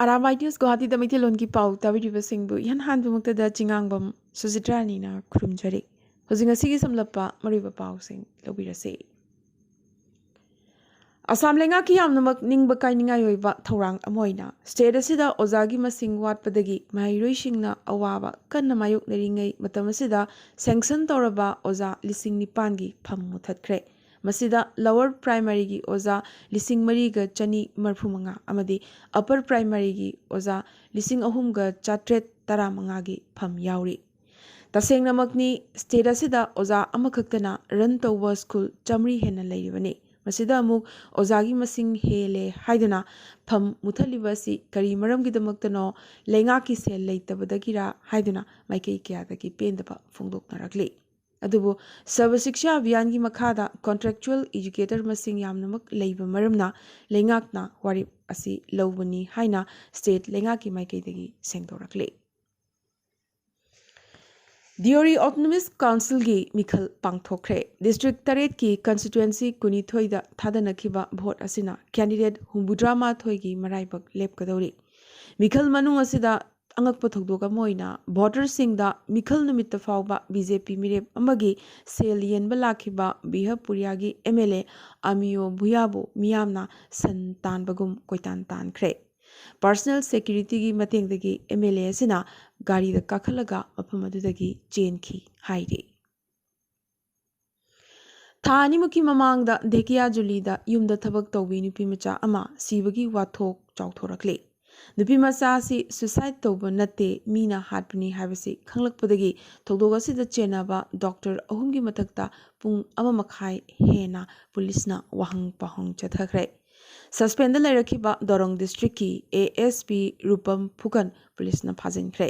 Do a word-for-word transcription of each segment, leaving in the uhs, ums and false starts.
Arambai news ꯒꯨꯋꯥꯍꯥꯇꯤꯗ ꯃꯩꯇꯩꯂꯣꯟꯒꯤ ꯄꯥꯎ ꯇꯥꯕꯤꯔꯤꯕꯁꯤꯡꯕꯨ ꯏꯍꯥꯟ ꯍꯥꯟꯕꯃꯛꯇꯗ ꯆꯤꯉꯥꯡꯕꯝ ꯁꯨꯖꯤꯇ꯭ꯔꯥꯅꯤꯅ ꯈꯨꯔꯨꯝꯖꯔꯤ꯫ ꯍꯧꯖꯤꯛ ꯉꯁꯤꯒꯤ ꯁꯝꯂꯞꯄ ꯃꯔꯨꯑꯣꯏꯕ ꯄꯥꯎꯁꯤꯡ ꯂꯧꯕꯤꯔꯁꯤ꯫ ꯑꯁꯥꯝ ꯂꯩꯉꯥꯛꯀꯤ ꯌꯥꯝꯅꯃꯛ ꯅꯤꯡꯕ ꯀꯥꯏꯅꯤꯡꯉꯥꯏ ꯑꯣꯏꯕ ꯊꯧꯔꯥꯡ ꯑꯃ ꯑꯣꯏꯅ ꯁ꯭ꯇꯦꯠ ꯑꯁꯤꯗ ꯑꯣꯖꯥꯒꯤ ꯃꯁꯤꯡ ꯋꯥꯠꯄꯗꯒꯤ ꯃꯍꯩꯔꯣꯏꯁꯤꯡꯅ ꯑꯋꯥꯕ ꯀꯟꯅ ꯃꯥꯌꯣꯛꯅꯔꯤꯉꯩ ꯃꯇꯝ ꯑꯁꯤꯗ ꯁꯦꯡꯁꯟ ꯇꯧꯔꯕ ꯑꯣꯖꯥ ꯂꯤꯁꯤꯡ ꯅꯤꯄꯥꯟꯒꯤ ꯐꯝ ꯃꯨꯊꯠꯈ꯭ꯔꯦ꯫ ꯃꯁꯤꯗ ꯂꯋꯔ ꯄ꯭ꯔꯥꯏꯃꯔꯤꯒꯤ ꯑꯣꯖꯥ ꯂꯤꯁꯤꯡ ꯃꯔꯤꯒ ꯆꯅꯤ ꯃꯔꯤꯐꯨ ꯃꯉꯥ ꯑꯃꯗꯤ ꯑꯄꯔ ꯄ꯭ꯔꯥꯏꯃꯔꯤꯒꯤ ꯑꯣꯖꯥ ꯂꯤꯁꯤꯡ ꯑꯍꯨꯝꯒ ꯆꯥꯇ꯭ꯔꯦꯠ ꯇꯔꯥꯃꯉꯥꯒꯤ ꯐꯝ ꯌꯥꯎꯔꯤ꯫ ꯇꯁꯦꯡꯅꯃꯛꯅꯤ, ꯁ꯭ꯇꯦꯠ ꯑꯁꯤꯗ ꯑꯣꯖꯥ ꯑꯃꯈꯛꯇꯅ ꯔꯟ ꯇꯧꯕ ꯁ꯭ꯀꯨꯜ ꯆꯥꯃꯔꯤ ꯍꯦꯟꯅ ꯂꯩꯔꯤꯕꯅꯤ꯫ ꯃꯁꯤꯗ ꯑꯃꯨꯛ ꯑꯣꯖꯥꯒꯤ ꯃꯁꯤꯡ ꯍꯦꯜꯂꯦ ꯍꯥꯏꯗꯨꯅ ꯐꯝ ꯃꯨꯊꯠꯂꯤꯕ ꯑꯁꯤ ꯀꯔꯤ ꯃꯔꯝꯒꯤꯗꯃꯛꯇꯅꯣ? ꯂꯩꯉꯥꯛꯀꯤ ꯁꯦꯜ ꯂꯩꯇꯕꯗꯒꯤꯔꯥ ꯍꯥꯏꯗꯨꯅ ꯃꯥꯏꯀꯩ ꯀꯌꯥꯗꯒꯤ ꯄꯦꯟꯗꯕ ꯐꯣꯡꯗꯣꯛꯅꯔꯛꯂꯤ꯫ ꯑꯗꯨꯕꯨ ꯁꯔꯕ ꯁꯤꯛꯁꯥ ꯑꯚꯤꯌꯥꯟꯒꯤ ꯃꯈꯥꯗ ꯀꯣꯟꯇ꯭ꯔꯦꯛꯆꯨꯋꯦꯜ ꯏꯖꯨꯀꯦꯇꯔ ꯃꯁꯤꯡ ꯌꯥꯝꯅꯃꯛ ꯂꯩꯕ ꯃꯔꯝꯅ ꯂꯩꯉꯥꯛꯅ ꯋꯥꯔꯦꯞ ꯑꯁꯤ ꯂꯧꯕꯅꯤ ꯍꯥꯏꯅ ꯁ꯭ꯇꯦꯠ ꯂꯩꯉꯥꯛꯀꯤ ꯃꯥꯏꯀꯩꯗꯒꯤ ꯁꯦꯡꯗꯣꯔꯛꯂꯤ꯫ ꯗꯤꯑꯣꯔꯤ ꯑꯣꯇꯣꯅꯣꯃꯁ ꯀꯥꯎꯟꯁꯤꯜꯒꯤ ꯃꯤꯈꯜ ꯄꯥꯡꯊꯣꯛꯈ꯭ꯔꯦ꯫ ꯗꯤꯁꯇ꯭ꯔꯤꯛ ꯇꯔꯦꯠꯀꯤ ꯀꯟꯁꯇꯤꯇ꯭ꯋꯦꯟꯁꯤ ꯀꯨꯟꯅꯤꯊꯣꯏꯗ ꯊꯥꯗꯅꯈꯤꯕ ꯚꯣꯠ ꯑꯁꯤꯅ ꯀꯦꯟꯗꯤꯗꯦꯠ ꯍꯨꯝꯐꯨꯇꯔꯥ ꯃꯥꯊꯣꯏꯒꯤ ꯃꯔꯥꯏꯕꯛ ꯂꯦꯞꯀꯗꯧꯔꯤ꯫ ꯃꯤꯈꯜ ꯃꯅꯨꯡ ꯑꯁꯤꯗ ꯑꯉꯛꯄ ꯊꯧꯗꯣꯛ ꯑꯃ ꯑꯣꯏꯅ ꯚꯣꯇꯔꯁꯤꯡꯗ ꯃꯤꯈꯜ ꯅꯨꯃꯤꯠꯇ ꯐꯥꯎꯕ ꯕꯤ ꯖꯦ ꯄꯤ ꯃꯤꯔꯦꯞ ꯑꯃꯒꯤ ꯁꯦꯜ ꯌꯦꯟꯕ ꯂꯥꯛꯈꯤꯕ ꯕꯤꯍꯄꯨꯔꯤꯌꯥꯒꯤ ꯑꯦꯝ ꯑꯦꯜ ꯑꯦ ꯑꯃꯤꯌꯣ ꯚꯨꯌꯥꯕꯨ ꯃꯤꯌꯥꯝꯅ ꯁꯟ ꯇꯥꯟꯕꯒꯨꯝ ꯀꯣꯏꯇꯥꯟ ꯇꯥꯟꯈ꯭ꯔꯦ꯫ ꯄꯔꯁꯅꯦꯜ ꯁꯦꯀ꯭ꯌꯨꯔꯤꯇꯤꯒꯤ ꯃꯇꯦꯡꯗꯒꯤ ꯑꯦꯝ ꯑꯦꯜ ꯑꯦ ꯑꯁꯤꯅ ꯒꯥꯔꯤꯗ ꯀꯥꯈꯠꯂꯒ ꯃꯐꯝ ꯑꯗꯨꯗꯒꯤ ꯆꯦꯟꯈꯤ ꯍꯥꯏꯔꯤ꯫ ꯊꯥ ꯑꯅꯤꯃꯨꯛꯀꯤ ꯃꯃꯥꯡꯗ ꯙꯦꯀꯤꯌꯥꯖꯨꯂꯤꯗ ꯌꯨꯝꯗ ꯊꯕꯛ ꯇꯧꯕꯤ ꯅꯨꯄꯤ ꯃꯆꯥ ꯑꯃ ꯁꯤꯕꯒꯤ ꯋꯥꯊꯣꯛ ꯆꯥꯎꯊꯣꯔꯛꯂꯤ꯫ ꯅꯨꯄꯤ ꯃꯆꯥ ꯑꯁꯤ ꯁꯨꯏꯁꯥꯏꯗ ꯇꯧꯕ ꯅꯠꯇꯦ, ꯃꯤꯅ ꯍꯥꯠꯄꯅꯤ ꯍꯥꯏꯕꯁꯤ ꯈꯪꯂꯛꯄꯗꯒꯤ ꯊꯧꯗꯣꯛ ꯑꯁꯤꯗ ꯆꯦꯟꯅꯕ ꯗꯣꯛꯇꯔ ꯑꯍꯨꯝꯒꯤ ꯃꯊꯛꯇ ꯄꯨꯡ ꯑꯃ ꯃꯈꯥꯏ ꯍꯦꯟꯅ ꯄꯨꯂꯤꯁꯅ ꯋꯥꯍꯪ ꯄꯥꯎꯍꯪ ꯆꯠꯊꯈ꯭ꯔꯦ꯫ ꯁꯁꯄꯦꯟꯗ ꯂꯩꯔꯛꯈꯤꯕ ꯗꯣꯔꯣꯡ ꯗꯤꯁꯇ꯭ꯔꯤꯛꯀꯤ ꯑꯦ ꯑꯦꯁ ꯄꯤ ꯔꯨꯄꯝ ꯐꯨꯀꯟ ꯄꯨꯂꯤꯁꯅ ꯐꯥꯖꯤꯟꯈ꯭ꯔꯦ꯫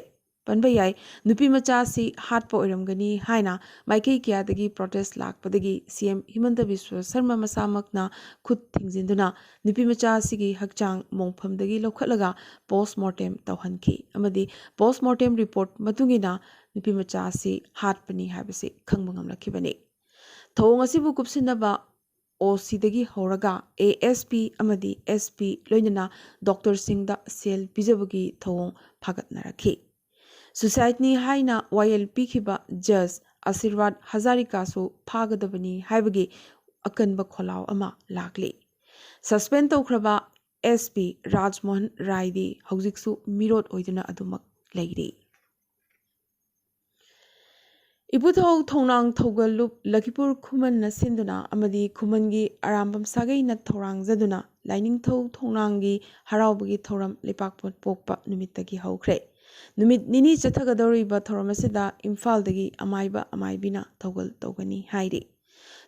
ꯄꯟꯕ ꯌꯥꯏ, ꯅꯨꯄꯤ ꯃꯆꯥ ꯑꯁꯤ ꯍꯥꯠꯄ ꯑꯣꯏꯔꯝꯒꯅꯤ ꯍꯥꯏꯅ ꯃꯥꯏꯀꯩ ꯀꯌꯥꯗꯒꯤ ꯄ꯭ꯔꯣꯇꯦꯁ ꯂꯥꯛꯄꯗꯒꯤ ꯁꯤ ꯑꯦꯝ ꯍꯤꯃꯟꯇ ꯕꯤꯁ꯭ꯋ ꯁꯔꯃ ꯃꯁꯥꯃꯛꯅ ꯈꯨꯠ ꯊꯤꯡꯖꯤꯟꯗꯨꯅ ꯅꯨꯄꯤ ꯃꯆꯥ ꯑꯁꯤꯒꯤ ꯍꯛꯆꯥꯡ ꯃꯣꯡꯐꯝꯗꯒꯤ ꯂꯧꯈꯠꯂꯒ ꯄꯣꯁꯃꯣꯔꯇꯦꯝ ꯇꯧꯍꯟꯈꯤ ꯑꯃꯗꯤ ꯄꯣꯁꯃꯣꯔꯇꯦꯝ ꯔꯤꯄꯣꯔꯠ ꯃꯇꯨꯡ ꯏꯟꯅ ꯅꯨꯄꯤ ꯃꯆꯥ ꯑꯁꯤ ꯍꯥꯠꯄꯅꯤ ꯍꯥꯏꯕꯁꯤ ꯈꯪꯕ ꯉꯝꯂꯛꯈꯤꯕꯅꯤ꯫ ꯊꯧꯑꯣꯡ ꯑꯁꯤꯕꯨ ꯀꯨꯞꯁꯤꯟꯅꯕ ꯑꯣ ꯁꯤꯗꯒꯤ ꯍꯧꯔꯒ ꯑꯦ ꯑꯦꯁ ꯄꯤ ꯑꯃꯗꯤ ꯑꯦꯁ ꯄꯤ ꯂꯣꯏꯅꯅ ꯗꯣꯛꯇꯔꯁꯤꯡꯗ ꯁꯦꯜ ꯄꯤꯖꯕꯒꯤ ꯊꯧꯑꯣꯡ ꯐꯒꯠꯅꯔꯛꯈꯤ꯫ ꯁꯨꯁꯥꯏꯠꯅꯤ ꯍꯥꯏꯅ ꯋꯥꯌꯦꯜ ꯄꯤꯈꯤꯕ ꯖꯖ ꯑꯁꯤꯔꯋꯥꯗ ꯍꯖꯥꯔꯤꯀꯥꯁꯨ ꯐꯥꯒꯗꯕꯅꯤ ꯍꯥꯏꯕꯒꯤ ꯑꯀꯟꯕ ꯈꯣꯜꯂꯥꯎ ꯑꯃ ꯂꯥꯛꯂꯤ꯫ ꯁꯁꯄꯦꯟ ꯇꯧꯈ꯭ꯔꯕ ꯑꯦꯁ ꯄꯤ ꯔꯥꯖꯃꯣꯍꯟ ꯔꯥꯏꯗꯤ ꯍꯧꯖꯤꯛꯁꯨ ꯃꯤꯔꯣꯠ ꯑꯣꯏꯗꯨꯅ ꯑꯗꯨꯃꯛ ꯂꯩꯔꯤ꯫ ꯏꯕꯨꯙꯧ ꯊꯣꯡꯅꯥꯡ ꯊꯧꯒꯜꯂꯨꯞ ꯂꯈꯤꯄꯨꯔ ꯈꯨꯃꯟꯅ ꯁꯤꯟꯗꯨꯅ ꯑꯃꯗꯤ ꯈꯨꯃꯟꯒꯤ ꯑꯔꯥꯝꯕꯝ ꯁꯥꯒꯩꯅ ꯊꯧꯔꯥꯡꯖꯗꯨꯅ ꯂꯥꯏꯅꯤꯡꯊꯧ ꯊꯣꯡꯅꯥꯡꯒꯤ ꯍꯔꯥꯎꯕꯒꯤ ꯊꯧꯔꯝ ꯂꯩꯄꯥꯛꯄꯣꯛꯄ ꯅꯨꯃꯤꯠꯇꯒꯤ ꯍꯧꯈ꯭ꯔꯦ꯫ ꯅꯨꯃꯤꯠ ꯅꯤꯅꯤ ꯆꯠꯊꯒꯗꯧꯔꯤꯕ ꯊꯧꯔꯝ ꯑꯁꯤꯗ ꯏꯝꯐꯥꯜꯗꯒꯤ ꯑꯃꯥꯏꯕ ꯑꯃꯥꯏꯕꯤꯅ ꯊꯧꯒꯜ ꯇꯧꯒꯅꯤ ꯍꯥꯏꯔꯤ꯫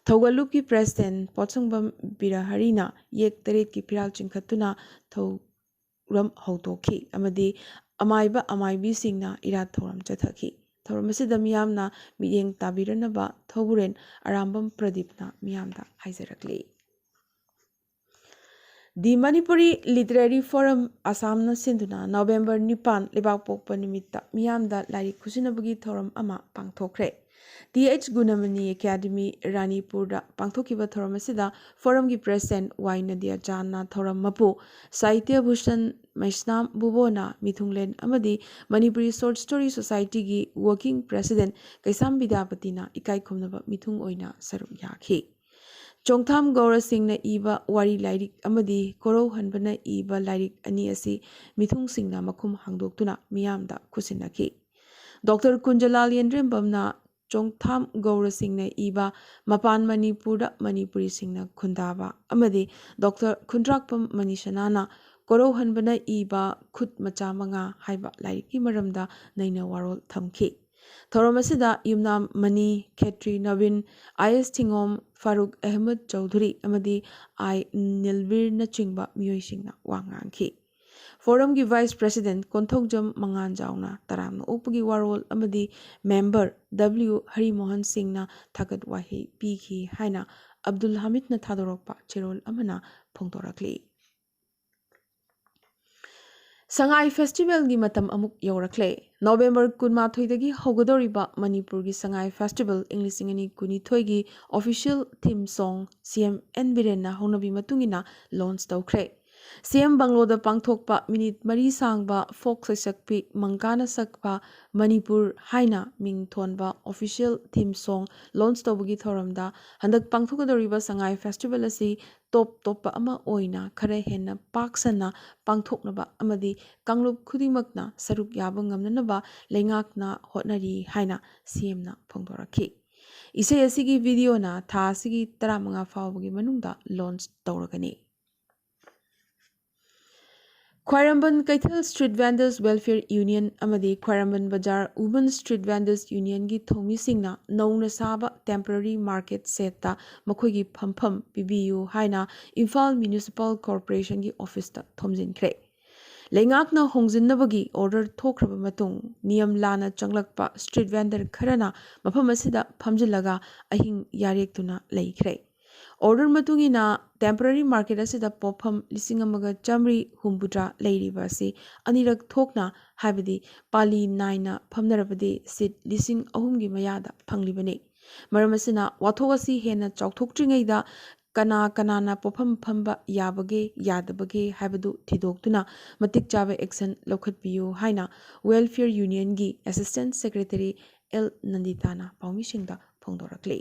ꯊꯧꯒꯜꯂꯨꯞꯀꯤ ꯄ꯭ꯔꯦꯁꯤꯗꯦꯟ ꯄꯣꯠꯁꯪꯕꯝ ꯕꯤꯔꯍꯔꯤꯅ ꯌꯦꯛ ꯇꯔꯦꯠꯀꯤ ꯐꯤꯔꯥꯜ ꯆꯤꯡꯈꯠꯇꯨꯅ ꯊꯧꯔꯝ ꯍꯧꯗꯣꯛꯈꯤ ꯑꯃꯗꯤ ꯑꯃꯥꯏꯕ ꯑꯃꯥꯏꯕꯤꯁꯤꯡꯅ ꯏꯔꯥꯠ ꯊꯧꯔꯝ ꯆꯠꯊꯈꯤ꯫ ꯊꯧꯔꯝ ꯑꯁꯤꯗ ꯃꯤꯌꯥꯝꯅ ꯃꯤꯠꯌꯦꯡ ꯇꯥꯕꯤꯔꯅꯕ ꯊꯧꯕꯨꯔꯦꯟ ꯑꯔꯥꯝꯕꯝ ꯄ꯭ꯔꯗꯤꯞꯅ ꯃꯤꯌꯥꯝꯗ ꯍꯥꯏꯖꯔꯛꯂꯤ꯫ ꯗꯤ ꯃꯅꯤꯄꯨꯔꯤ ꯂꯤꯇꯔꯦꯔꯤ ꯐꯣꯔꯝ ꯑꯁꯥꯝꯅ ꯁꯤꯟꯗꯨꯅ ꯅꯣꯕꯦꯝꯕꯔ ꯅꯤꯄꯥꯟ ꯂꯩꯕꯥꯛꯄꯣꯛꯄ ꯅꯨꯃꯤꯠꯇ ꯃꯤꯌꯥꯝꯗ ꯂꯥꯏꯔꯤꯛ ꯈꯨꯠꯁꯤꯟꯅꯕꯒꯤ ꯊꯧꯔꯝ ꯑꯃ ꯄꯥꯡꯊꯣꯛꯈ꯭ꯔꯦ꯫ ꯇꯤ ꯑꯩꯆ ꯒꯨꯅꯃꯅꯤ ꯑꯦꯀꯥꯗꯃꯤ ꯔꯥꯅꯤꯄꯨꯔꯗ ꯄꯥꯡꯊꯣꯛꯈꯤꯕ ꯊꯧꯔꯝ ꯑꯁꯤꯗ ꯐꯣꯔꯝꯒꯤ ꯄ꯭ꯔꯦꯁꯤꯗꯦꯟ ꯋꯥꯏ ꯅꯗꯤꯌꯥ ꯆꯥꯟꯅ ꯊꯧꯔꯝ ꯃꯄꯨ ꯁꯥꯍꯤꯇ꯭ꯌ ꯚꯨꯁꯟ ꯃꯩꯁꯅꯥꯝ ꯕꯨꯕꯣꯅ ꯃꯤꯊꯨꯡꯂꯦꯟ ꯑꯃꯗꯤ ꯃꯅꯤꯄꯨꯔꯤ ꯁꯣꯔꯠ ꯁ꯭ꯇꯣꯔꯤ ꯁꯣꯁꯥꯏꯇꯤꯒꯤ ꯋꯥꯔꯀꯤꯡ ꯄ꯭ꯔꯦꯁꯤꯗꯦꯟ ꯀꯩꯁꯥꯝ ꯕꯤꯗ꯭ꯌꯥꯄꯇꯤꯅ ꯏꯀꯥꯏ ꯈꯨꯝꯅꯕ ꯃꯤꯊꯨꯡ ꯑꯣꯏꯅ ꯁꯔꯨꯛ ꯌꯥꯈꯤ꯫ ꯆꯣꯡꯊꯥꯝ ꯒꯧꯔ ꯁꯤꯡꯅ ꯏꯕ ꯋꯥꯔꯤ ꯂꯥꯏꯔꯤꯛ ꯑꯃꯗꯤ ꯀꯣꯔꯧ ꯍꯟꯕꯅ ꯏꯕ ꯂꯥꯏꯔꯤꯛ ꯑꯅꯤ ꯑꯁꯤ ꯃꯤꯊꯨꯡꯁꯤꯡꯅ ꯃꯈꯨꯝ ꯍꯥꯡꯗꯣꯛꯇꯨꯅ ꯃꯤꯌꯥꯝꯗ ꯈꯨꯠꯁꯤꯟꯅꯈꯤ꯫ ꯗꯣꯛꯇꯔ ꯀꯨꯟꯖꯂꯥꯜ ꯌꯦꯟꯗ꯭ꯔꯦꯝꯕꯝꯅ ꯆꯣꯡꯊꯥꯝ ꯒꯧꯔꯁꯤꯡꯅ ꯏꯕ ꯃꯄꯥꯟ ꯃꯅꯤꯄꯨꯔꯗ ꯃꯅꯤꯄꯨꯔꯤꯁꯤꯡꯅ ꯈꯨꯟꯗꯥꯕ ꯑꯃꯗꯤ ꯗꯣꯛꯇꯔ ꯈꯨꯟꯗ꯭ꯔꯥꯛꯄꯝ ꯃꯅꯤꯁꯅꯥꯅ ꯀꯣꯔꯧꯍꯟꯕꯅ ꯏꯕ ꯈꯨꯠ ꯃꯆꯥ ꯃꯉꯥ ꯍꯥꯏꯕ ꯂꯥꯏꯔꯤꯛꯀꯤ ꯃꯔꯝꯗ ꯅꯩꯅ ꯋꯥꯔꯣꯜ ꯊꯝꯈꯤ꯫ ꯊꯧꯔꯝ ꯑꯁꯤꯗ ꯌꯨꯝꯅꯥꯝ ꯃꯅꯤ, ꯈꯦꯇ꯭ꯔꯤ ꯅꯕꯤꯟ, ꯑꯥꯏ ꯑꯦꯁ ꯊꯤꯉꯣꯝ, ꯐꯥꯔꯨꯛ ꯑꯍꯃꯗ ꯆꯧꯙꯨꯔꯤ ꯑꯃꯗꯤ ꯑꯥꯏ ꯅꯤꯜꯕꯤꯔꯅꯆꯤꯡꯕ ꯃꯤꯑꯣꯏꯁꯤꯡꯅ ꯋꯥ ꯉꯥꯡꯈꯤ꯫ ꯐꯣꯔꯝꯒꯤ ꯚꯥꯏꯁ ꯄ꯭ꯔꯦꯁꯤꯗꯦꯟ ꯀꯣꯟꯊꯧꯖꯝ ꯃꯉꯥꯟꯖꯥꯎꯅ ꯇꯔꯥꯝꯅ ꯑꯣꯛꯄꯒꯤ ꯋꯥꯔꯣꯜ ꯑꯃꯗꯤ ꯃꯦꯝꯕꯔ ꯗꯕ꯭ꯂꯤꯎ ꯍꯔꯤꯃꯣꯍꯟ ꯁꯤꯡꯅ ꯊꯥꯒꯠ ꯋꯥꯍꯩ ꯄꯤꯈꯤ ꯍꯥꯏꯅ ꯑꯕꯗꯨꯜ ꯍꯥꯃꯤꯗꯅ ꯊꯥꯗꯣꯔꯛꯄ ꯆꯦꯔꯣꯜ ꯑꯃꯅ ꯐꯣꯡꯗꯣꯔꯛꯂꯤ꯫ ꯁꯉꯥꯏ ꯐꯦꯁꯇꯤꯚꯦꯜꯒꯤ ꯃꯇꯝ ꯑꯃꯨꯛ ꯌꯧꯔꯛꯂꯦ꯫ ꯅꯣꯕꯦꯝꯕꯔ ꯀꯨꯟꯃꯥꯊꯣꯏꯗꯒꯤ ꯍꯧꯒꯗꯧꯔꯤꯕ ꯃꯅꯤꯄꯨꯔꯒꯤ ꯁꯉꯥꯏ ꯐꯦꯁꯇꯤꯚꯦꯜ ꯏꯪ ꯂꯤꯁꯤꯡ ꯑꯅꯤ ꯀꯨꯟꯅꯤꯊꯣꯏꯒꯤ ꯑꯣꯐꯤꯁꯤꯌꯦꯜ ꯊꯤꯝ ꯁꯣꯡ ꯁꯤ ꯑꯦꯝ ꯑꯦꯟ ꯕꯤꯔꯦꯟꯅ ꯍꯧꯅꯕꯤ ꯃꯇꯨꯡ ꯏꯟꯅ ꯂꯣꯟꯆ ꯇꯧꯈ꯭ꯔꯦ꯫ ꯁꯤ ꯑꯦꯝ ꯕꯪꯂꯣꯗ ꯄꯥꯡꯊꯣꯛꯄ ꯃꯤꯅꯤꯠ ꯃꯔꯤ ꯁꯥꯡꯕ ꯐꯣꯛ ꯁꯩꯁꯛꯄꯤ ꯃꯪꯀꯥꯅ ꯁꯛꯄ ꯃꯅꯤꯄꯨꯔ ꯍꯥꯏꯅ ꯃꯤꯡ ꯊꯣꯟꯕ ꯑꯣꯐꯤꯁꯤꯌꯦꯜ ꯊꯤꯝ ꯁꯣꯡ ꯂꯣꯟꯆ ꯇꯧꯕꯒꯤ ꯊꯧꯔꯝꯗ ꯍꯟꯗꯛ ꯄꯥꯡꯊꯣꯛꯀꯗꯧꯔꯤꯕ ꯁꯉꯥꯏ ꯐꯦꯁꯇꯤꯚꯦꯜ ꯑꯁꯤ ꯇꯣꯞ ꯇꯣꯞꯄ ꯑꯃ ꯑꯣꯏꯅ ꯈꯔ ꯍꯦꯟꯅ ꯄꯥꯛ ꯁꯟꯅ ꯄꯥꯡꯊꯣꯛꯅꯕ ꯑꯃꯗꯤ ꯀꯥꯡꯂꯨꯞ ꯈꯨꯗꯤꯡꯃꯛꯅ ꯁꯔꯨꯛ ꯌꯥꯕ ꯉꯝꯅꯅꯕ ꯂꯩꯉꯥꯛꯅ ꯍꯣꯠꯅꯔꯤ ꯍꯥꯏꯅ ꯁꯤ ꯑꯦꯝꯅ ꯐꯣꯡꯗꯣꯔꯛꯈꯤ꯫ ꯏꯁꯩ ꯑꯁꯤꯒꯤ ꯚꯤꯗꯤꯑꯣꯅ ꯊꯥ ꯑꯁꯤꯒꯤ ꯇꯔꯥꯃꯉꯥ ꯐꯥꯎꯕꯒꯤ ꯃꯅꯨꯡꯗ ꯂꯣꯟꯆ ꯇꯧꯔꯒꯅꯤ꯫ ꯈ꯭ꯋꯥꯏꯔꯝꯕꯟ ꯀꯩꯊꯦꯜ ꯁ꯭ꯇ꯭ꯔꯤꯠ ꯚꯦꯟꯗꯔꯁ ꯋꯦꯜꯐꯤꯌꯔ ꯌꯨꯅꯤꯌꯟ ꯑꯃꯗꯤ ꯈ꯭ꯋꯥꯏꯔꯝꯕꯟ ꯕꯖꯥꯔ ꯋꯨꯃꯟ ꯁ꯭ꯇ꯭ꯔꯤꯠ ꯚꯦꯟꯗꯔꯁ ꯌꯨꯅꯤꯌꯟꯒꯤ ꯊꯧꯃꯤꯁꯤꯡꯅ ꯅꯧꯅ ꯁꯥꯕ ꯇꯦꯝꯄꯔꯔꯤ ꯃꯥꯔꯀꯦꯠ ꯁꯦꯠꯇ ꯃꯈꯣꯏꯒꯤ ꯐꯝꯐꯝ ꯄꯤꯕꯤꯌꯨ ꯍꯥꯏꯅ ꯏꯝꯐꯥꯜ ꯃ꯭ꯌꯨꯅꯤꯁꯤꯄꯥꯜ ꯀꯣꯔꯄꯣꯔꯦꯁꯟꯒꯤ ꯑꯣꯐꯤꯁꯇ ꯊꯣꯝꯖꯤꯟꯈ꯭ꯔꯦ꯫ ꯂꯩꯉꯥꯛꯅ ꯍꯣꯡꯖꯤꯟꯅꯕꯒꯤ ꯑꯣꯔꯗꯔ ꯊꯣꯛꯈ꯭ꯔꯕ ꯃꯇꯨꯡ, ꯅꯤꯌꯝ ꯂꯥꯟꯅ ꯆꯪꯂꯛꯄ ꯁ꯭ꯇ꯭ꯔꯤꯠ ꯚꯦꯟꯗꯔ ꯈꯔꯅ ꯃꯐꯝ ꯑꯁꯤꯗ ꯐꯝꯖꯤꯜꯂꯒ ꯑꯍꯤꯡ ꯌꯥꯔꯦꯛꯇꯨꯅ ꯂꯩꯈ꯭ꯔꯦ꯫ ꯑꯣꯔꯗꯔ ꯃꯇꯨꯡ ꯏꯟꯅ ꯇꯦꯝꯄꯔꯔꯤ ꯃꯥꯔꯀꯦꯠ ꯑꯁꯤꯗ ꯄꯣꯠꯐꯝ ꯂꯤꯁꯤꯡ ꯑꯃꯒ ꯆꯥꯃꯔꯤ ꯍꯨꯝꯐꯨꯇꯔꯥ ꯂꯩꯔꯤꯕ ꯑꯁꯤ ꯑꯅꯤꯔꯛ ꯊꯣꯛꯅ, ꯍꯥꯏꯕꯗꯤ ꯄꯥꯂꯤ ꯅꯥꯏꯅ ꯐꯝꯅꯔꯕꯗꯤ ꯁꯤꯠ ꯂꯤꯁꯤꯡ ꯑꯍꯨꯝꯒꯤ ꯃꯌꯥꯗ ꯐꯪꯂꯤꯕꯅꯤ꯫ ꯃꯔꯝ ꯑꯁꯤꯅ, ꯋꯥꯊꯣꯛ ꯑꯁꯤ ꯍꯦꯟꯅ ꯆꯥꯎꯊꯣꯛꯇ꯭ꯔꯤꯉꯩꯗ ꯀꯅꯥ ꯀꯅꯥꯅ ꯄꯣꯠꯐꯝ ꯐꯝꯕ ꯌꯥꯕꯒꯦ ꯌꯥꯗꯕꯒꯦ ꯍꯥꯏꯕꯗꯨ ꯊꯤꯗꯣꯛꯇꯨꯅ ꯃꯇꯤꯛ ꯆꯥꯕ ꯑꯦꯛꯁꯟ ꯂꯧꯈꯠꯄꯤꯌꯨ ꯍꯥꯏꯅ ꯋꯦꯜꯐꯤꯌꯔ ꯌꯨꯅꯤꯌꯟꯒꯤ ꯑꯦꯁꯤꯁꯇꯦꯟꯠ ꯁꯦꯀ꯭ꯔꯦꯇꯔꯤ ꯑꯦꯜ ꯅꯟꯗꯤꯇꯥꯅ ꯄꯥꯎꯃꯤꯁꯤꯡꯗ ꯐꯣꯡꯗꯣꯔꯛꯂꯤ꯫